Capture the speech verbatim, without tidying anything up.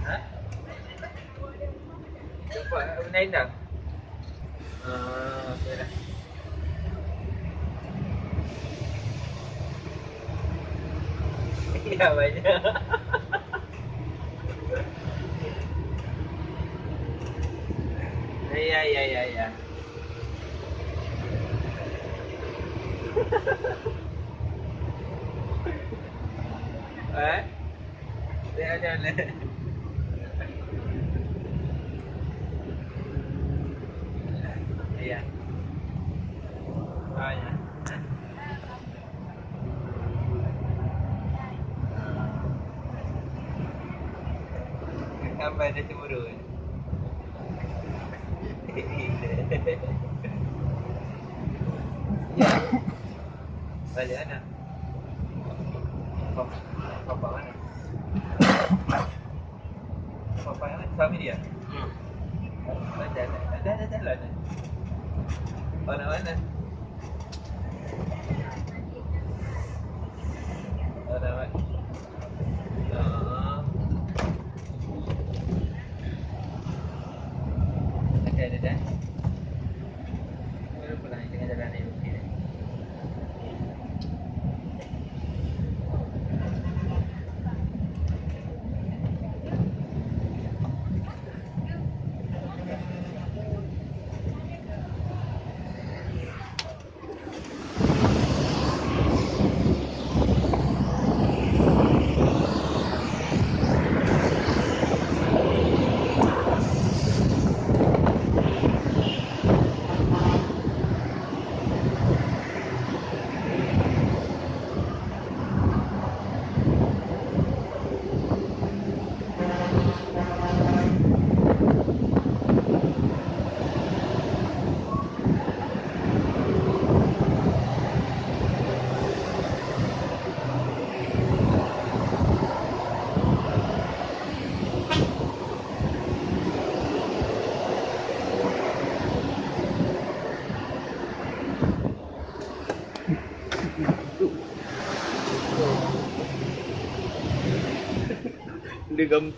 Ha? Nampak warna hitam? Ah, okey dah. Ya, banyak. Ya, ya, ya, ya, ya. Eh? Dia ada le. Iya. Oh, ya. Sampai dia cemburu. Ya. Balik mana? Papa, papa mana? Papa mana? Suami dia? Hmm. Ada, ada, ada, ada jalan. Mana, mana? Mana, mana? Ah. Ada, ada, ada. Belum pernah tengah jalan ni, okey. Dia gam